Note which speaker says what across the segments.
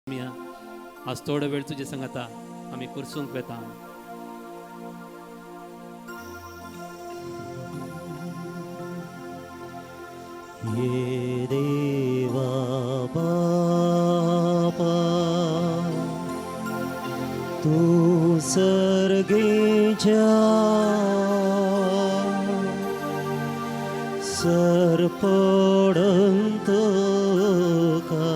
Speaker 1: आज थोडो वेळ तुजे सांगाता आमी कुर्सूंक वेता.
Speaker 2: ये देवा बापा तू सर्गेच्या सरपडंत का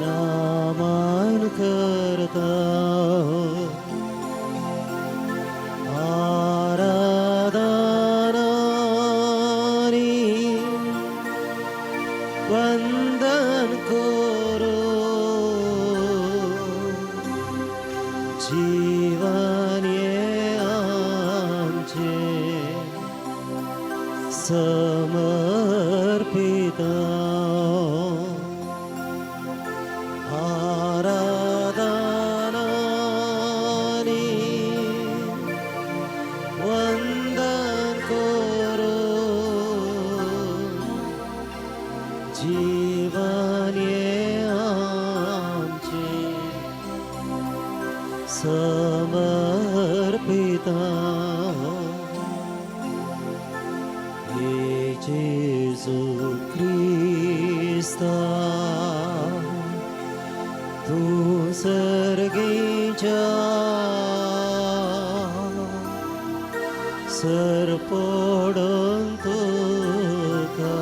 Speaker 2: नामान करता आराधनानी वंदन करो जीवन ये आमचे समर्पिता आराधनानी वंदन करो जीवन ये आमचे समर्पिता. हे जेजू क्रिस्ता तू सर्गेच्या सरपडून तुका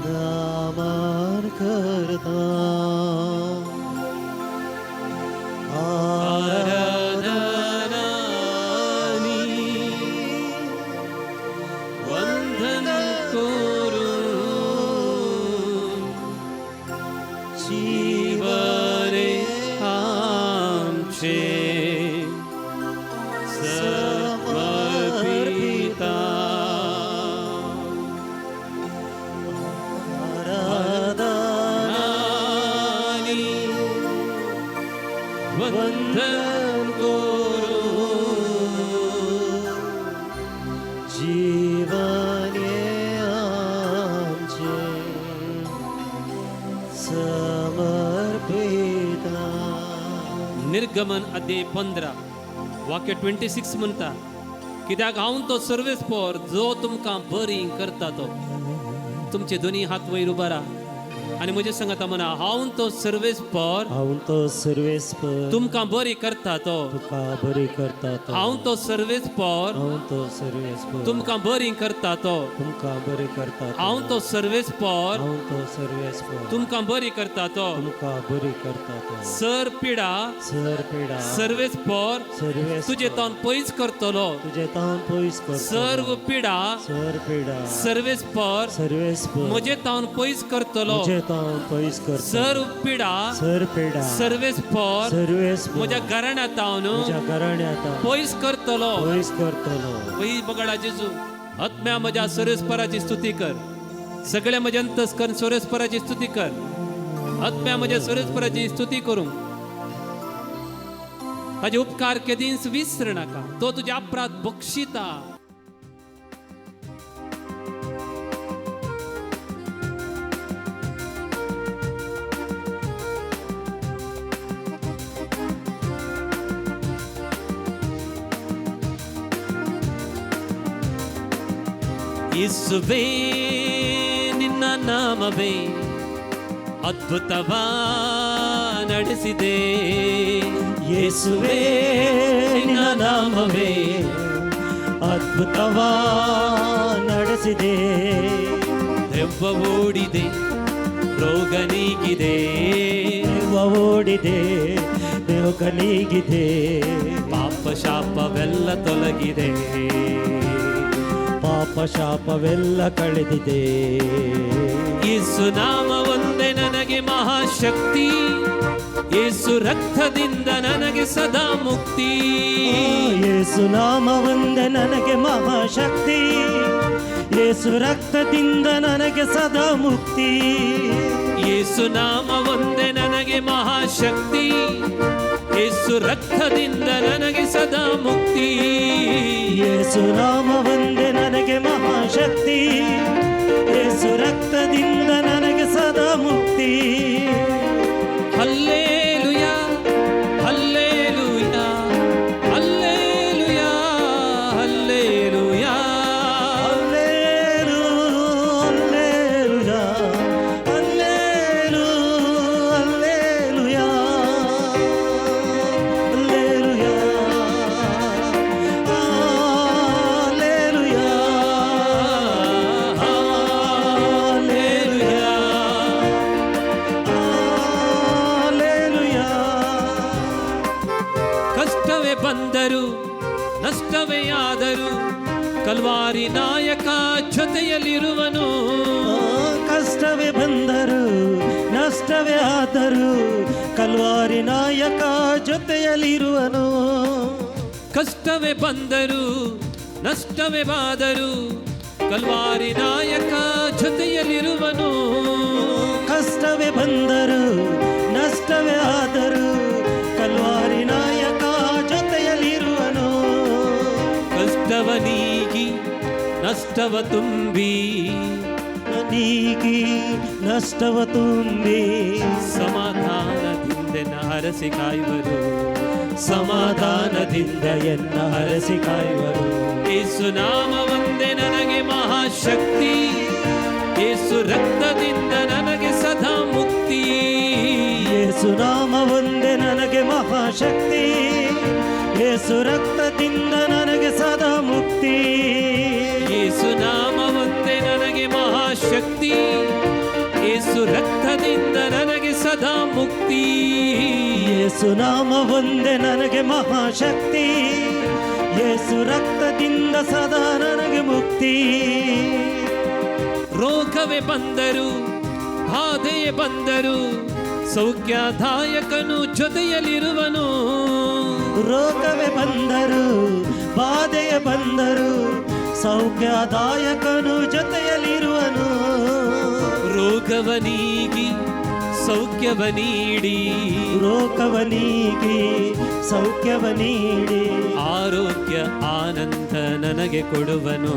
Speaker 2: नामान करता
Speaker 1: आराधनानी वंदन करू जीवने आमचे समर्पिता.
Speaker 2: आराधनानी
Speaker 1: वंदन करू
Speaker 2: जीवन ये आमचे समर्पिता.
Speaker 1: निर्गमन अध्याय 15 वाक्य 26 म्हणता, कित्याक हांव तो सर्वेस्पोर जो तुमकां बरी करता तो. तुमचे दोनी हात वयर उबारा आनी म्हजे सांगाता म्हणा, हांव तो सर्वेस्पोर
Speaker 2: हांव तो सर्वेस्पर
Speaker 1: तुमकां बरी करता तो.
Speaker 2: तुका बरी करता तो.
Speaker 1: हांव तो सर्वेस्पोर
Speaker 2: हांव तो सर्वेस्पर
Speaker 1: तुमकां बरी करता तो.
Speaker 2: तुमकां बरी करता तो.
Speaker 1: हांव तो सर्वेस्पोर
Speaker 2: हांव तो सर्वेस्पर
Speaker 1: तुमकां बरी करता तो.
Speaker 2: तुमकां बरी करता तो.
Speaker 1: सर पिडा
Speaker 2: सर पिडा
Speaker 1: सर्वेस्पोर
Speaker 2: सर्वेस्पर
Speaker 1: तुजे तावन पयस करतलो.
Speaker 2: तुजे तावन पयस करतलो.
Speaker 1: सर्व पिडा
Speaker 2: सर पिडा
Speaker 1: सर्वेस्पोर
Speaker 2: सर्वेस्पर
Speaker 1: म्हजे तावन पयस करतलो.
Speaker 2: म्हजे तावन पयस करतलो.
Speaker 1: सर्व पिडा
Speaker 2: सर पिडा
Speaker 1: सर्वेस्पोर
Speaker 2: सर्वेस्पर
Speaker 1: म्हज्या घराण्या तावन
Speaker 2: म्हज्या घराण्या तावन
Speaker 1: पयस करतलो.
Speaker 2: पयस करतलो.
Speaker 1: वही बगडा जेजू आत्म्या म्हज्या सर्वेस्पराची स्तुती कर. सगळ्या म्हज्या अंतस्करण सर्वेस्पराची स्तुती कर. आत्म्या म्हज्या सर्वेस्पराची स्तुती करूंक ताजे उपकार केदींच विसर नाका. तो तुजे अपराध बक्षिता. ಯೇಸುವೇ ನಿನ್ನ ನಾಮವೇ ಅದ್ಭುತವ ನಡೆಸಿದೆ.
Speaker 2: ಯೇಸುವೇ ನಿನ್ನ ನಾಮವೇ ಅದ್ಭುತವ ನಡೆಸಿದೆ.
Speaker 1: ದೆವ್ವ ಓಡಿದೆ ರೋಗ ನೀಗಿದೆ.
Speaker 2: ದೆವ್ವ ಓಡಿದೆ ರೋಗ ನೀಗಿದೆ.
Speaker 1: ಪಾಪ ಶಾಪವೆಲ್ಲ ತೊಲಗಿದೆ.
Speaker 2: ಪಾಪ ಶಾಪವೆಲ್ಲ ಕಳೆದಿದೆ.
Speaker 1: ಯೇಸು ನಾಮ ಒಂದೇ ನನಗೆ ಮಹಾಶಕ್ತಿ. ಯೇಸು ರಕ್ತದಿಂದ ನನಗೆ ಸದಾ ಮುಕ್ತಿ.
Speaker 2: ಯೇಸು ನಾಮ ಒಂದೇ ನನಗೆ ಮಹಾಶಕ್ತಿ. ಯೇಸು ರಕ್ತದಿಂದ ನನಗೆ ಸದಾ ಮುಕ್ತಿ.
Speaker 1: ಯೇಸು ನಾಮ ಒಂದೇ ನನಗೆ ಮಹಾಶಕ್ತಿ. ಯೇಸು ರಕ್ತದಿಂದ ನನಗೆ ಸದಾ ಮುಕ್ತಿ.
Speaker 2: ಯೇಸು ನಾಮ ಒಂದೇ ನನಗೆ ಮಹಾಶಕ್ತಿ. ಯೇಸು ರಕ್ತದಿಂದ ನನಗೆ ಸದಾ
Speaker 1: ಕಲ್ವಾರಿ ನಾಯಕ ಜೊತೆಯಲ್ಲಿರುವನು.
Speaker 2: ಕಷ್ಟವೇ ಬಂದರು ನಷ್ಟವೇ ಆದರೂ ಕಲ್ವಾರಿ ನಾಯಕ ಜೊತೆಯಲ್ಲಿರುವನು.
Speaker 1: ಕಷ್ಟವೇ ಬಂದರು ನಷ್ಟವೇ ಬಾದರು ಕಲ್ವಾರಿ ನಾಯಕ ಜೊತೆಯಲ್ಲಿರುವನು.
Speaker 2: ಕಷ್ಟವೇ ಬಂದರು ನಷ್ಟವೇ ಆದರೂ ಕಲ್ವಾರಿ ನಾಯಕ ಜೊತೆಯಲ್ಲಿರುವನು.
Speaker 1: ಕಷ್ಟವ ನೀಗಿ ನಷ್ಟವ ತುಂಬಿ,
Speaker 2: ನೀಗಿ ನಷ್ಟವ ತುಂಬಿ,
Speaker 1: ಸಮಾಧಾನದಿಂದ ಹರಸಿ ಕಾಯುವರು,
Speaker 2: ಸಮಾಧಾನದಿಂದ ಎನ್ನ ಹರಸಿ ಕಾಯುವರು.
Speaker 1: ಯೇಸು ನಾಮ ಒಂದೇ ನನಗೆ ಮಹಾಶಕ್ತಿ, ಯೇಸು ರಕ್ತದಿಂದ ನನಗೆ ಸದಾ ಮುಕ್ತಿ.
Speaker 2: ಯೇಸು ನಾಮ ಒಂದೇ ನನಗೆ ಮಹಾಶಕ್ತಿ, ಯೇಸು ರಕ್ತದಿಂದ ನನಗೆ ಸದಾ ಮುಕ್ತಿ.
Speaker 1: ಯೇಸು ನಾಮ ಒಂದೇ ನನಗೆ ಮಹಾಶಕ್ತಿ, ಯೇಸು ರಕ್ತದಿಂದ ನನಗೆ ಸದಾ ಮುಕ್ತಿ.
Speaker 2: ಯೇಸು ನಾಮ ಒಂದೇ ನನಗೆ ಮಹಾಶಕ್ತಿ, ಯೇಸು ರಕ್ತದಿಂದ ಸದಾ ನನಗೆ ಮುಕ್ತಿ.
Speaker 1: ರೋಗವೇ ಬಂದರು ಬಾಧೆಯೇ ಬಂದರು ಸೌಖ್ಯದಾಯಕನು ಜೊತೆಯಲ್ಲಿರುವನು.
Speaker 2: ರೋಗವೇ ಬಂದರು ಬಾಧೆಯೇ ಬಂದರು ಸೌಖ್ಯದಾಯಕನು ಜೊತೆಯಲ್ಲಿರುವನು.
Speaker 1: ರೋಗವ ನೀಗಿ ಸೌಖ್ಯವ ನೀಡಿ,
Speaker 2: ರೋಗವ ನೀಗಿ ಸೌಖ್ಯವ ನೀಡಿ,
Speaker 1: ಆರೋಗ್ಯ ಆನಂದ ನನಗೆ ಕೊಡುವನು,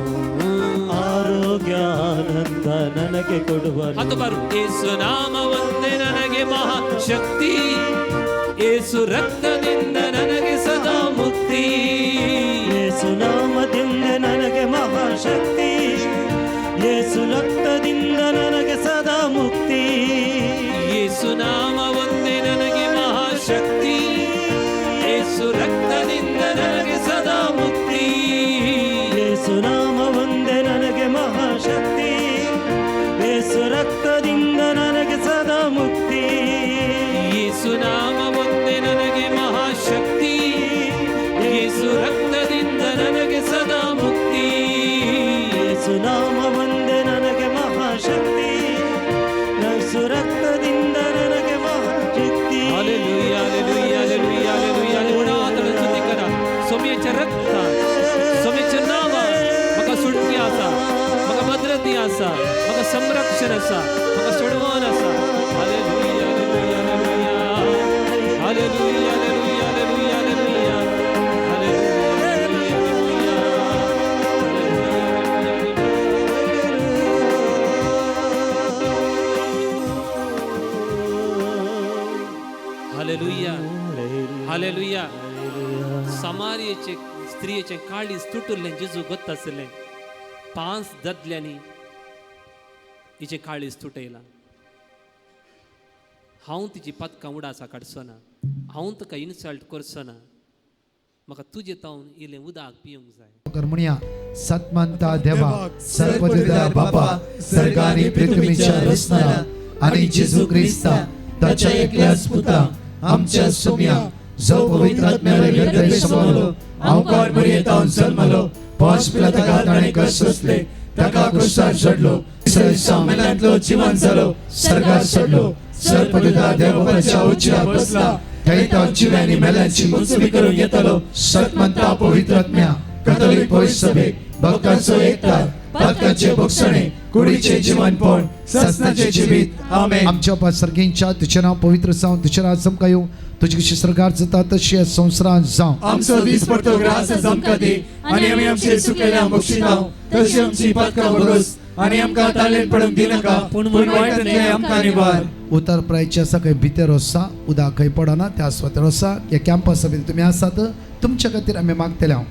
Speaker 2: ಆರೋಗ್ಯ ಆನಂದ ನನಗೆ ಕೊಡುವನು.
Speaker 1: ಅಥವಾ ಯೇಸು ನಾಮ ಒಂದೇ ನನಗೆ ಮಹಾಶಕ್ತಿ, ಯೇಸು ರಕ್ತದಿಂದ ನನಗೆ ಸದಾ ಮುಕ್ತಿ.
Speaker 2: ಯೇಸು ನಾಮದಿಂದ ನನಗೆ ಮಹಾಶಕ್ತಿ, ಯೇಸು ರಕ್ತದಿಂದ ನನಗೆ ಸದಾ ಮುಕ್ತಿ.
Speaker 1: ಯೇಸು ನಾಮ ಒಂದೇ ನನಗೆ ಮಹಾಶಕ್ತಿ, ಯೇಸು ರಕ್ತದಿಂದ ನನಗೆ ಸದಾ ಮುಕ್ತಿ.
Speaker 2: ಯೇಸು ನಾಮ ಒಂದೇ ನನಗೆ ಮಹಾಶಕ್ತಿ, ಯೇಸು ರಕ್ತದಿಂದ ನನಗೆ ಸದಾ ಮುಕ್ತಿ.
Speaker 1: ಯೇಸು ನಾಮ ಒಂದೇ ನನಗೆ ಮಹಾಶಕ್ತಿ, ಯೇಸು ರಕ್ತದಿಂದ ನನಗೆ ಸದಾ ಮುಕ್ತಿ.
Speaker 2: ಯೇಸು ನಾಮ ಒಂದೇ ನನಗೆ ಮಹಾಶಕ್ತಿ, ಯೇಸು ರಕ್ತದಿಂದ ನನಗೆ ಮಹಾಶಕ್ತಿ.
Speaker 1: Hallelujah, hallelujah, hallelujah, hallelujah. ಆತನ ಸ್ತುತಿ करा. सोम्याच्या रक्ता, सोम्याच्या नावान म्हाका सुटकी आसा, म्हाका भद्रती आसा, म्हाका संरक्षण आसा, म्हाका सोडवण आसा. Hallelujah, hallelujah, hallelujah, hallelujah, hallelujah, hallelujah, hallelujah, hallelujah, hallelujah. समारियेचे स्त्रियेचे काळीज तुटुल्लें जेजू गोत्त आशिल्लें. 5 दादल्यांनी हिचें काळीज तुटयलां. हांव तिची पदकां उडासा काडचो ना, हांव तुका इन्सल्ट करचो ना, म्हाका तुजे तावन इल्लें उदक पिवंक जाय.
Speaker 3: कर्मण्या सतमंता देवा सर्वदिदा बापा सर्गानी पृथ्वीच्या रचना आणि जेजू क्रिस्ता ताच्या एकल्याच पुता आमच्या सोम्या जो पवित्र आत्म्याला गर्भे समावलो हांवकार मरियेतावन जल्मलो 5 पिला ताणें कश्ट सोंसले ताका क्रुसार चडलो मेल्यांतलो जिवन जालो सर्गार चडलो सर्वदिदा देवाच्या उजव्या बसला थंय तो जिव्यांनी मेल्यांची मुंचवी करून येतलो. सतमंता पवित्र आत्म्या कथोलिक पवित्र सभेक भक्तांचो एकतार पातकांचे भोगसणे कुडीचे जीवनपण ससनाचे जिवीत. आमेन.
Speaker 4: आमच्या बापा सर्गींच्या तुझें नांव पवित्र जावं, तुझें राज आमकां येवं, तुजी कशी सरकार जाता तशी संवसारांत जावं.
Speaker 3: आमचो दीस पडतो ग्रास आमकां दी आनी आमी आमचे चुकलेल्या बक्षिताव तशी आमची पातकां भोगस आनी आमकां तालेन पडूंक दिनाका पूण वायटांतलें आमकां निवार.
Speaker 4: उतर प्रायचे आसा खंय भितर आसा उदक खंय पडना त्या सुवातेर आसा. ह्या कॅम्पसा भितर तुमी आसात तुमच्या खातीर आमी मागतले. हांव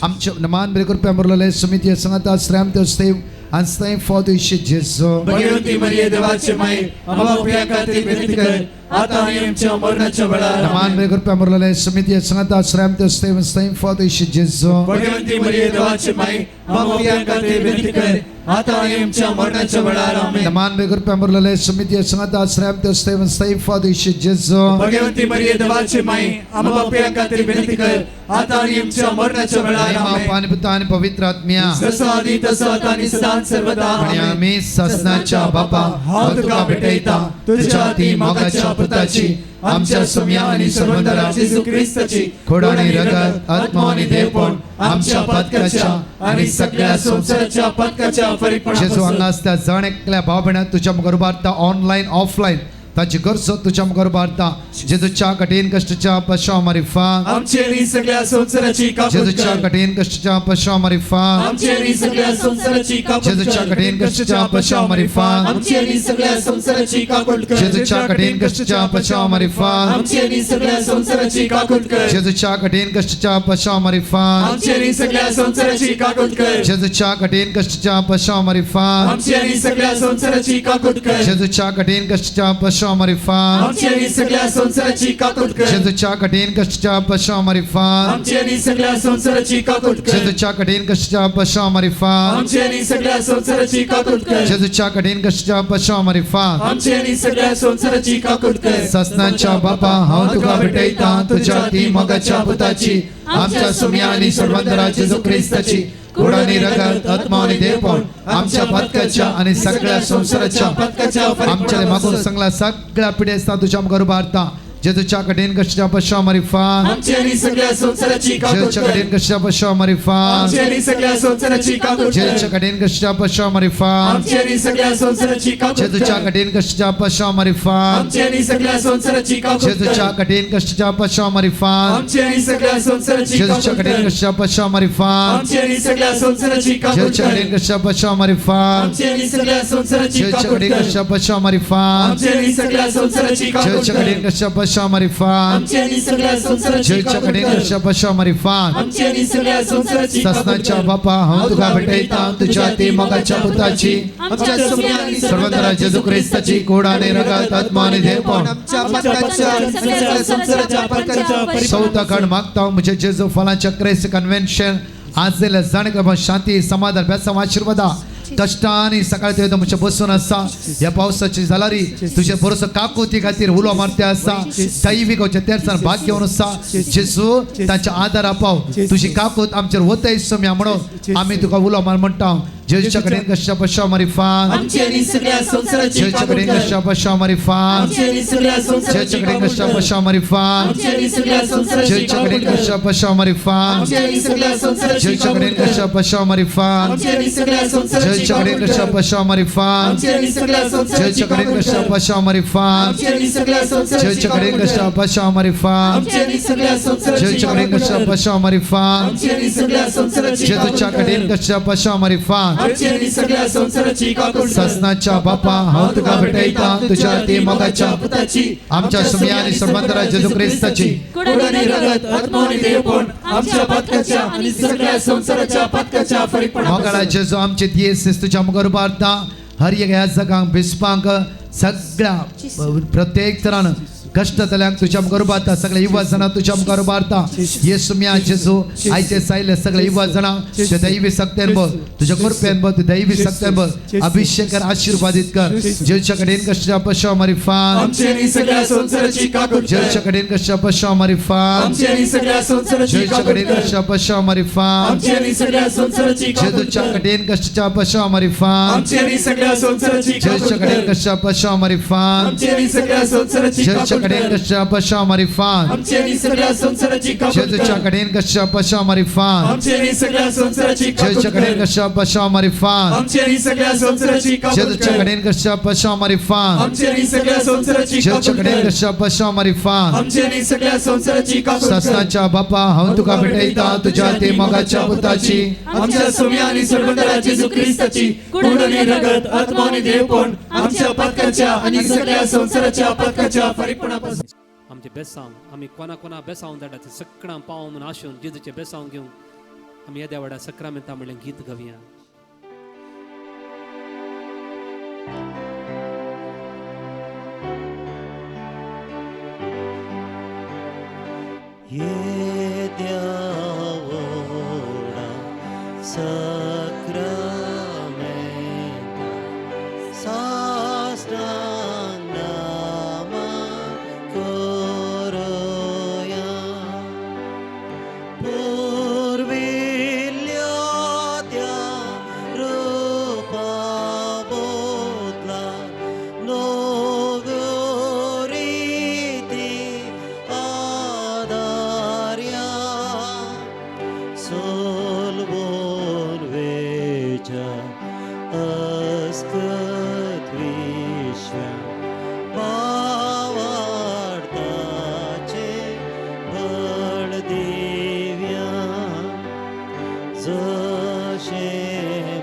Speaker 4: आमचे मान बरे कृपया मरलेले समिती सांगता श्रेम देव आनी फॉद जेजू
Speaker 3: भगवती मरिये देवाचे माये आम्हा पाप्यां खातीर विनंती कर आता आनी आमच्या मरणाच्या वेळार.
Speaker 4: नमान बरे कृपा मुरलेले समिती संगता श्रम ते स्तेव स्तेम फादर जेजू.
Speaker 3: भगवंती मरिये देवाची माई, आम्हा खातीर विनंती कर, आता आनी आमच्या मरणाच्या वेळार. आमेन.
Speaker 4: नमान बरे कृपा मुरलेले समिती संगता श्रम ते स्तेव स्तेम फादर जेजू.
Speaker 3: भगवंती मरिये देवाची माई, आम्हा खातीर विनंती कर, आता आनी आमच्या मरणाच्या वेळार. आमेन.
Speaker 4: पाणी पुता आणि पवित्र आत्म्या.
Speaker 3: जसं आधी तसं आता आणि सदा सर्वदा.
Speaker 4: आणि
Speaker 3: आमेन.
Speaker 4: आम्ही ससनाच्या बापा, हांव तुका भेटयता तुझ्या ती मोगाच्या पुताची, आमच्या सुम्या आणि सर्वंदरा
Speaker 3: जेजू ख्रिस्ताची
Speaker 4: खोड आणि रगत, आत्मा आणि देवपण आमच्या पातकाच्या
Speaker 3: आणि सगळ्या संसाराच्या पातकाच्या
Speaker 4: जेजू
Speaker 3: फरीकपणापासून
Speaker 4: हांगा आसता जण एकल्या भाव भयणां तुझ्या मुखार उबारता, ऑनलायन ऑफलायन ताची गरजो तुझ्या मुखार उबारता. जेजूच्या कठीण कष्टाच्या पशा मारिफा
Speaker 3: आमची आणि सगळ्या संसाराची काकूत
Speaker 4: जेजूच्या
Speaker 3: कर.
Speaker 4: कठीण कष्टाच्या पशा मारिफा
Speaker 3: आमची आणि सगळ्या संसाराची काकूत
Speaker 4: जेजूच्या
Speaker 3: कर.
Speaker 4: कठीण कष्टाच्या पशा मारिफा
Speaker 3: आमची आणि सगळ्या संसाराची काकूत कर.
Speaker 4: जेजूच्या कठीण कष्टाच्या पशा मारिफा
Speaker 3: आमची आणि सगळ्या संसाराची काकूत कर.
Speaker 4: जेजूच्या कठीण कष्टाच्या पशा मारिफा
Speaker 3: आमची आणि सगळ्या संसाराची काकूत कर.
Speaker 4: जेजूच्या कठीण कष्टाच्या पशा मारिफा
Speaker 3: आमची आणि सगळ्या संसाराची काकूत कर.
Speaker 4: जेजूच्या कठीण कष्टाच्या पशा मारिफा
Speaker 3: आमची आणि सगळ्या संसाराची काकूत कर.
Speaker 4: जेजूच्या कठीण कष्टाच्या पशा मारिफा
Speaker 3: आमची आणि सगळ्या संसाराची काकूत कर.
Speaker 4: जेजूच्या कठीण कष्टाच्या पशा मारिफा
Speaker 3: आमची आणि सगळ्या संसाराची काकूत कर.
Speaker 4: जेजूच्या कठीण कष्टाच्या पशा मारिफा
Speaker 3: आमची आणि सगळ्या संसाराची काकूत कर.
Speaker 4: ससनाच्या बापा, हांव तुका भेटयता तुझ्या ती मोगाच्या पुताची, आमच्या सुम्या आणि सर्वंतरा जेजू ख्रिस्ताची गोड आणि रगत, आत्मा आणि देवपण आमच्या पातकाच्या आणि सगळ्या संसाराच्या
Speaker 3: पातकाच्या
Speaker 4: आमच्या मागून सांगला सगळ्या पिढ्या तुझ्या मुखार उबारता. जेजूच्या कठीण कष्टाच्या पशा मारिफा
Speaker 3: आमची आणि सगळ्या संसाराची काकूत
Speaker 4: जेजूच्या
Speaker 3: कर.
Speaker 4: कठीण कष्टाच्या पशा मारिफा
Speaker 3: आमची आणि सगळ्या संसाराची काकूत कर.
Speaker 4: जेजूच्या कठीण कष्टाच्या पशा मारिफा
Speaker 3: आमची आणि सगळ्या संसाराची काकूत
Speaker 4: जेजूच्या
Speaker 3: कर.
Speaker 4: कठीण कष्टाच्या पशा मारिफा
Speaker 3: आमची आणि सगळ्या संसाराची काकूत
Speaker 4: जेजूच्या
Speaker 3: कर.
Speaker 4: कठीण कष्टाच्या पशा मारिफा
Speaker 3: आमची आणि सगळ्या संसाराची
Speaker 4: जेजूच्या
Speaker 3: काकूत
Speaker 4: कठीण
Speaker 3: कर.
Speaker 4: कष्टाच्या पशा मारिफा
Speaker 3: आमची आणि सगळ्या संसाराची काकूत
Speaker 4: जेजूच्या
Speaker 3: कर.
Speaker 4: कठीण कष्टाच्या पशा मारिफा
Speaker 3: आमची आणि सगळ्या संसाराची
Speaker 4: जेजूच्या
Speaker 3: काकूत
Speaker 4: कठीण
Speaker 3: कर.
Speaker 4: कष्टाच्या पशा मारिफा
Speaker 3: आमची आणि सगळ्या संसाराची काकूत
Speaker 4: जेजूच्या
Speaker 3: कर.
Speaker 4: कठीण कष्टाच्या पशा मारिफा
Speaker 3: आमची आणि सगळ्या संसाराची
Speaker 4: जेजूच्या
Speaker 3: काकूत
Speaker 4: कठीण
Speaker 3: कर.
Speaker 4: कष्टाच्या पशा मारिफा
Speaker 3: आमची आणि सगळ्या संसाराची काकूत
Speaker 4: ससनाच्या
Speaker 3: कर.
Speaker 4: बापा, हांव तुका भेटयता तुझ्या ती मोगाच्या पुताची,
Speaker 3: आमच्या सुम्या आणि
Speaker 4: सर्वंतरा जेजू ख्रिस्ताची कोड आणि रगत, आत्मा आणि देवपण
Speaker 3: आमच्या पातकाच्या आणि सगळ्या संसाराच्या पातकाच्या
Speaker 4: सौताकड मागता म्हणजे जेजू फलाच्या क्रेस कन्व्हेन्शन आज दिल्या जाणीक शांती समाधान बेसाव आशीर्वादा कष्टाने सकाळी ते तुमच्या बसून आसा. ह्या पावसाची जालारी तुझे बरोसो काकुती खातीर उलो मारते आसा. दैवीक तेरसान भाग घेवन आसा. जेजू तांच्या आदारा पाव, तुझी काकूत आमचेर वतय सम्या म्हणून आमी तुका उलो मार म्हणटा. जेजूच्या कडेन कश्या पशा मारिफा
Speaker 3: आमची आणि सगळ्या संसाराची
Speaker 4: जेजूच्या
Speaker 3: काकूत
Speaker 4: कडेन
Speaker 3: कर.
Speaker 4: कश्या पशा मारिफा
Speaker 3: आमची आणि सगळ्या संसाराची
Speaker 4: जेजूच्या कडेन
Speaker 3: काकूत
Speaker 4: कश्या
Speaker 3: कर.
Speaker 4: पशा मारिफा
Speaker 3: आमची आणि सगळ्या संसाराची
Speaker 4: जेजूच्या
Speaker 3: काकूत
Speaker 4: कडेन
Speaker 3: कर.
Speaker 4: कश्या पशा मारिफा
Speaker 3: आमची आणि सगळ्या संसाराची
Speaker 4: जेजूच्या
Speaker 3: काकूत
Speaker 4: कडेन
Speaker 3: कर.
Speaker 4: कश्या पशा मारिफा
Speaker 3: आमची आणि सगळ्या संसाराची
Speaker 4: जेजूच्या कडेन
Speaker 3: काकूत
Speaker 4: कश्या
Speaker 3: कर.
Speaker 4: पशा मारिफा
Speaker 3: आमची आणि सगळ्या संसाराची
Speaker 4: जेजूच्या कडेन
Speaker 3: काकूत
Speaker 4: कश्या
Speaker 3: कर.
Speaker 4: पशा मारिफा
Speaker 3: आमची आणि सगळ्या संसाराची
Speaker 4: जेजूच्या कडेन
Speaker 3: काकूत
Speaker 4: कश्या
Speaker 3: कर.
Speaker 4: पशा मारिफा
Speaker 3: आमची आणि सगळ्या संसाराची
Speaker 4: जेजूच्या कडेन
Speaker 3: काकूत
Speaker 4: कश्या
Speaker 3: कर.
Speaker 4: पशा मारिफा
Speaker 3: आमची आणि सगळ्या संसाराची
Speaker 4: जेजूच्या
Speaker 3: काकूत
Speaker 4: कडेन
Speaker 3: कर.
Speaker 4: कश्या पशा मारिफा
Speaker 3: आमची आणि सगळ्या संसाराची काकूत कर.
Speaker 4: ससनाच्या बापा, हांव तुका भेटयता तुझ्या ती मोगाच्या
Speaker 3: पुताची,
Speaker 4: आमच्या सुम्या आणि सर्वंतरा जेजू ख्रिस्ताची
Speaker 3: कोड आणि रगत, आत्मा आणि देवपण आमच्या पातकाच्या आणि सगळ्या संसाराच्या पातकाच्या फरीकपणापासून
Speaker 4: मोगाळा जेजू आमचे दियेस तुझ्या मुखार उबारता. हर एक ह्या जगांक बिस्पांक सगळ्या प्रत्येक तरान कष्ट जाल्यांक तुझ्या मुखार उबारता. सगळे युवा जाणां तुझ्या मुखार उबारता. येसू म्या जेजू आयचे सायले सगळे युवा जाणां तुझ्या दैवी सक्त्यान बघ, तुझ्या कृपेन बघ, तुझ्या दैवी सक्त्यान बघ, अभिषेक कर, आशीर्वादित कर. जेजूच्या कडेन कश्या पशा मारिफा
Speaker 3: आमची आणि सगळ्या संसाराची काकूत कर.
Speaker 4: जेजूच्या कडेन कश्या पशा मारिफा
Speaker 3: आमची आणि सगळ्या संसाराची
Speaker 4: जेजूच्या
Speaker 3: काकूत
Speaker 4: कडेन
Speaker 3: कर.
Speaker 4: कश्या पशा मारिफा
Speaker 3: आमची आणि सगळ्या संसाराची काकूत
Speaker 4: जेजूच्या
Speaker 3: कर.
Speaker 4: कडेन कश्या पशा मारिफा
Speaker 3: आमची आणि सगळ्या संसाराची काकूत
Speaker 4: जेजूच्या कडेन
Speaker 3: कर.
Speaker 4: कश्या पशा मारिफा
Speaker 3: आमची आणि सगळ्या संसाराची
Speaker 4: जेजूच्या
Speaker 3: काकूत
Speaker 4: कडेन
Speaker 3: कर.
Speaker 4: कश्या पशा मारिफा
Speaker 3: आमची आणि सगळ्या संसाराची काकूत
Speaker 4: जेजूच्या
Speaker 3: कर.
Speaker 4: कडेन कश्या पशा मारिफा
Speaker 3: आमची आणि सगळ्या संसाराची काकूत
Speaker 4: जेजूच्या कडेन
Speaker 3: कर.
Speaker 4: कश्या पशा मारिफा
Speaker 3: आमची आणि सगळ्या संसाराची काकूत
Speaker 4: जेजूच्या
Speaker 3: कर.
Speaker 4: कडेन कश्या पशा मारिफा
Speaker 3: आमची आणि सगळ्या संसाराची
Speaker 4: जेजूच्या
Speaker 3: काकूत
Speaker 4: कडेन
Speaker 3: कर.
Speaker 4: कश्या पशा मारिफा
Speaker 3: आमची आणि सगळ्या संसाराची काकूत कर.
Speaker 4: ससनाच्या बापा, हांव तुका भेटयता तुझ्या ते मोगाच्या पुताची,
Speaker 3: आमच्या सुम्या आणि सर्वंतरा जेजू ख्रिस्ताची कोड आणि रगत, आत्मा आणि देवपण आमच्या पातकाच्या आणि सगळ्या संसाराच्या पातकाच्या फरीकपणापासून
Speaker 1: आमचे बेसांव आमी कोणा कोणा बेसांव धाडटा ते सगळ्यां पाव म्हूण आशून जेजूचे बेसांव घेवन आमी येद्या व्हडा सक्रामेंता म्हणलें गीत गावया.
Speaker 2: साष्टांग नमन करोया पुर्विल्ल्या त्या रूपा बदला नव्यो रिती आदार्या सोलवून वेच्या अस्कत विश्व्या भावार्थाचे बळ दिव्या जशें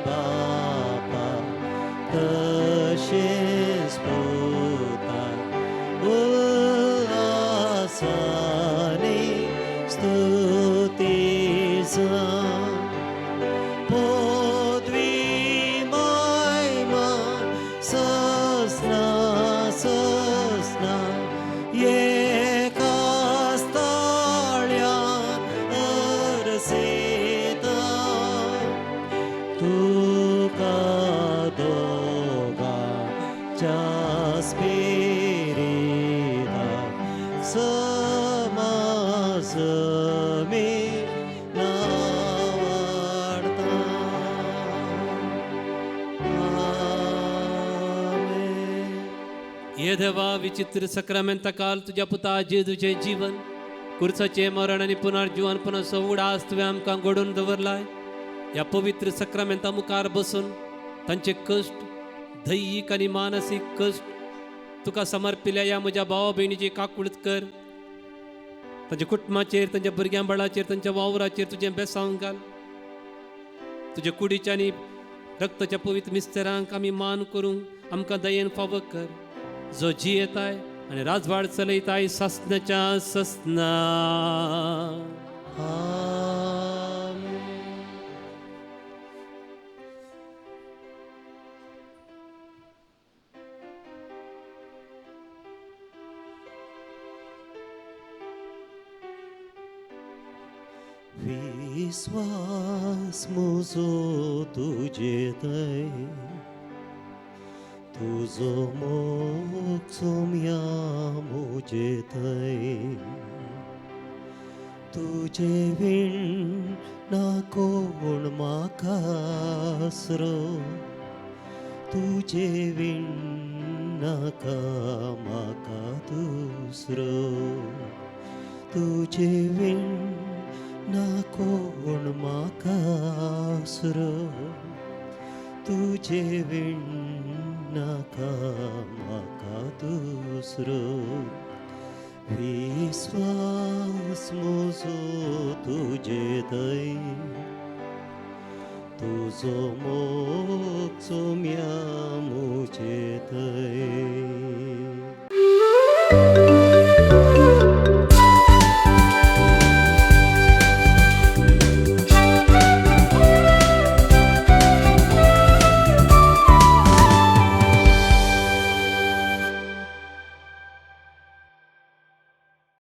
Speaker 2: बापा तशेंच पुता उल्हासानी स्तुती जा पदवी महिमा ससना ससना एकाच ताळ्यान अरसेता तुका दोगांच्या स्पिरिता समाजमी नावाडता. आमेन.
Speaker 1: ये देवा विचित्र सक्रामेंता काल तुज्या पुता जेजूचें जीवन कुर्साचें मरण आनी पुनर्जीवनपणाचो उडास तुवें आमकां घडोवन दवरलाय. ह्या पवित्र सक्रामेंता मुखार बसून तांचे कश्ट दैहीक आनी मानसीक कश्ट तुका समर्पिल्या ह्या म्हज्या भावा भयणीची काकूळत कर. तांच्या कुटुंबाचेर तांच्या भुरग्यां बाळाचेर तांच्या वावराचेर तुजें बेसांव घाल. तुज्या कुडीच्या आनी रक्ताच्या पवित्र मिस्तरांक आमी मान करूंक आमकां दयेन फावो कर. जो जियेताय आनी राजवाड चलयताय ससनाच्या ससना.
Speaker 2: आमेन. विश्वास म्हजो तुजे थंय तुजो मोग सोम्या म्हजे थंय तुजे वीण ना कोण म्हाका आसरो तुजे वीण नाका म्हाका दुसरो तुजे वीण ना कोण म्हाका आसरो तुजे वीण नाका म्हाका दुसरो विश्वास म्हजो तुजे थंय तुजो मोग सोम्या